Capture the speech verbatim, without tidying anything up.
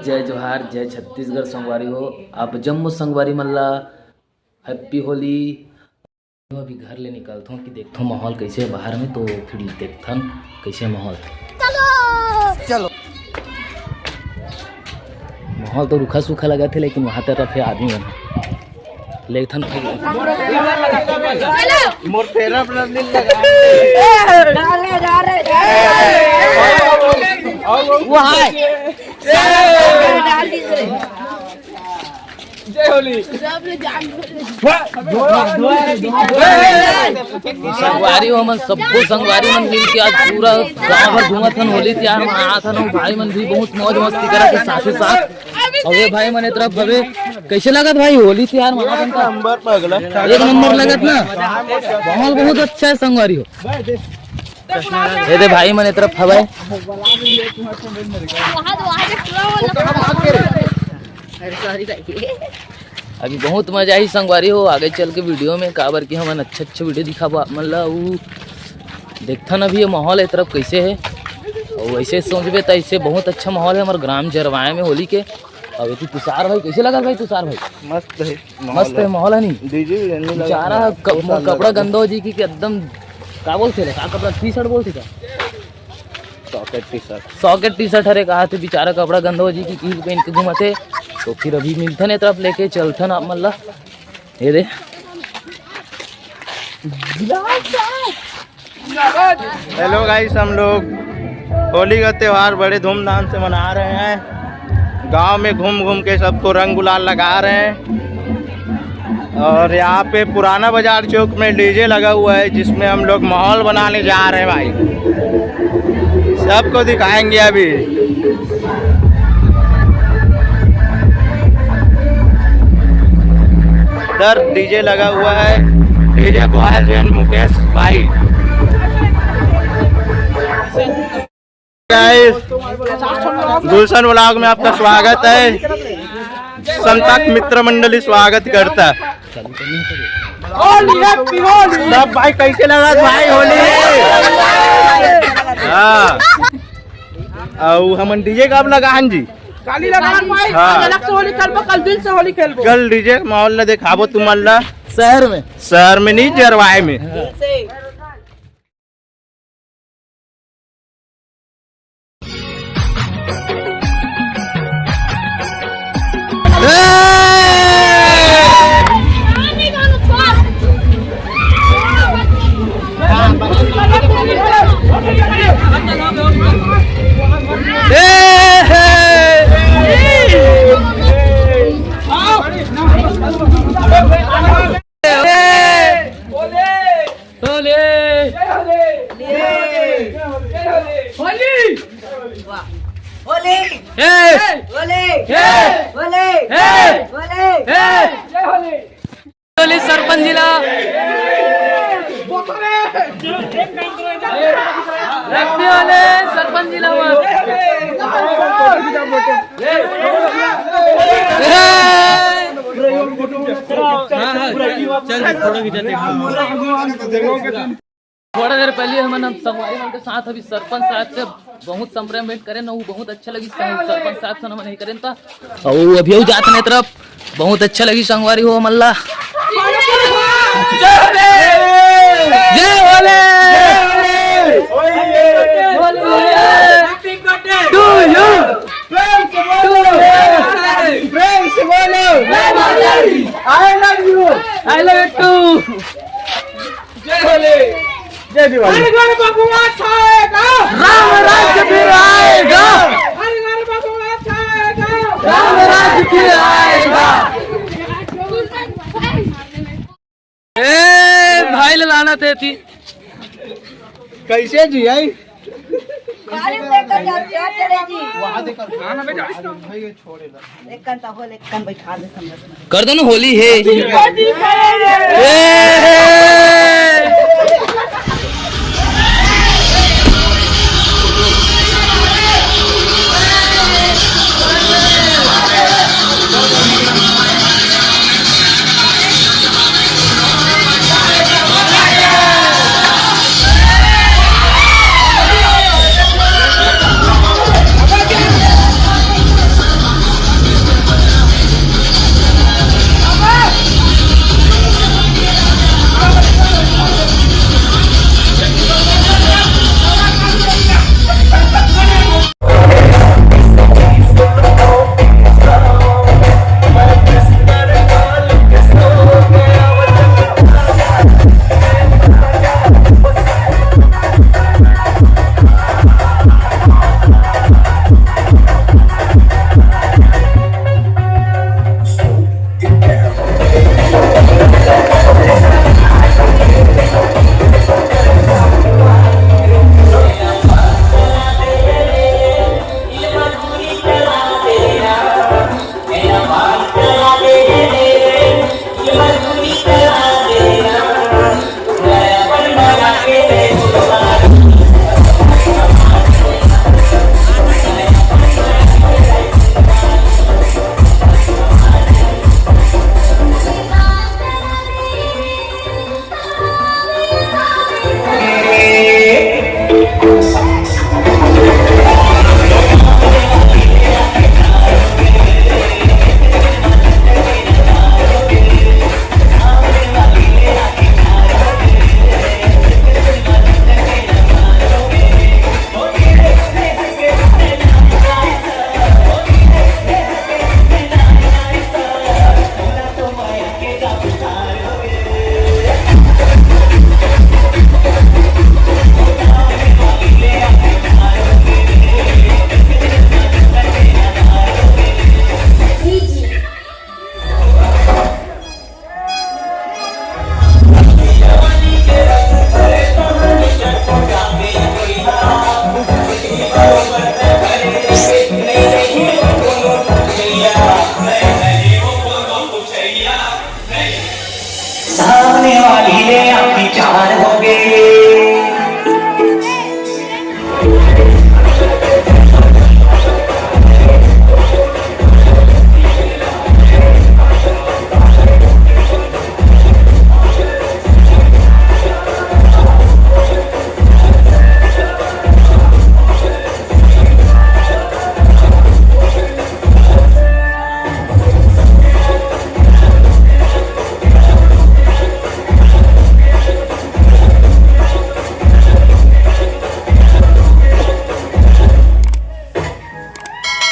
जय जोहार, जय छत्तीसगढ़ संगवारी हो। आप जम्मो संगवारी मन ला हैप्पी होली। अभी घर ले निकलथों कि देखथों माहौल कैसे है बाहर में, तो फिर देखथन कैसे माहौल। चलो। माहौल तो रुखा सूखा लगा थे, लेकिन वहाँ तरफ है आदमी मन। लेथन भाई। मोर तेरा अपना दिल लगा। वो है। जय होली। संगवारी हो मन, सब्बो संगवारी मन मिल के आज पूरा गांव भर घूमत हन, होली तिहार मनात हन। भाई मन भी बहुत मौज मस्ती करत हे साथे साथ। अउ ये भाई मन ए तरफ हवे। कैसे लगत भाई होली तिहार मनात हन का? नंबर पगला। एक नंबर लगत ना, माहौल बहुत अच्छा है संगवारी हो। ये दे भाई मन ए तरफ हवे। अभी बहुत मजा आही संगवारी हो आगे चल के वीडियो में, काबर कि हमन अच्छा अच्छा वीडियो दिखाबो आप मन ला। उ देखथन अभी ये माहौल ए तरफ कैसे है, अउ वैसे सोचबे त इससे बहुत अच्छा माहौल है हमारे ग्राम जरवाए में होली के। अब ये तुषार भाई कैसे लगा भाई? तुषार भाई मस्त है, माहौल मस्त है, है। माहौल है नहीं? डीजे भी नहीं लगा। बेचारा कप-, कपड़ा गंदा हो जी की, कि एकदम का बोलते रे, का कपड़ा, टी शर्ट बोलते का? Socket T shirt. Socket T shirt हरे कहा थे, बेचारा कपड़ा गंदा हो जी की, की पहन के घूमते। तो फिर अभी मिलथन ए तरफ लेके चलथन आप मन ला। ये दे। हेलो गाइस, हम लोग होली का त्यौहार बड़े धूमधाम से मना रहे हैं। गांव में घूम घूम के सबको रंग गुलाल लगा रहे हैं। और यहाँ पे पुराना बाजार चौक में डीजे लगा हुआ है, जिसमें हम लोग माहौल बनाने जा रहे हैं भाई। सबको दिखाएंगे अभी। इधर डीजे लगा हुआ है, डीजे बॉयज एंड मुकेश भाई। गाइस, गुलशन व्लॉग में आपका स्वागत है। संतत मित्र मंडली स्वागत करता। होली, हैप्पी होली। सब भाई कैसे लगा भाई होली? हाँ। अउ हमन डीजे कब लगा हन जी? काली लगा हन भाई। हाँ। आज अलग से होली खेलबो, कल दिल से होली खेलबो। कल डीजे माहौल ला देखाबो तुमन ला। शहर में। शहर में नहीं, जरवाए में। होली। होली। होली। होली। होली। होली। होली। होली। होली सरपंच जी ला। हैप्पी होली सरपंच जी ला। हाँ, हाँ, चल, फोटो खींचा। थोड़ा देर पहले हमन, हम संगवारी मन के साथ अभी सरपंच साहब से बहुत संप्रेम भेंट करेन, वो बहुत अच्छा लगी। सर-, सरपंच साहब से हमन नहीं करेन था, और वो अभी जात ने तरफ बहुत अच्छा लगी संगवारी हो मल्ला। जय भोले। To you. प्रेम से बोलो। I love you। I love you too। जय भोले। जय दिवाली। हर घर भगवा छाएगा। राम राज्य फिर आएगा। हर घर भगवा छाएगा। राम राज्य फिर आएगा। ए भाई, लाना थे थी। कैसे जी आई? गाड़ी में लेकर जाते हैं, चले जी। वहाँ देखा। हाँ ना बेटा। भाई, ये छोड़े ना। एक कन तो होले, एक कन बैठा दे संगत में। कर दो ना, होली है। ए, हे।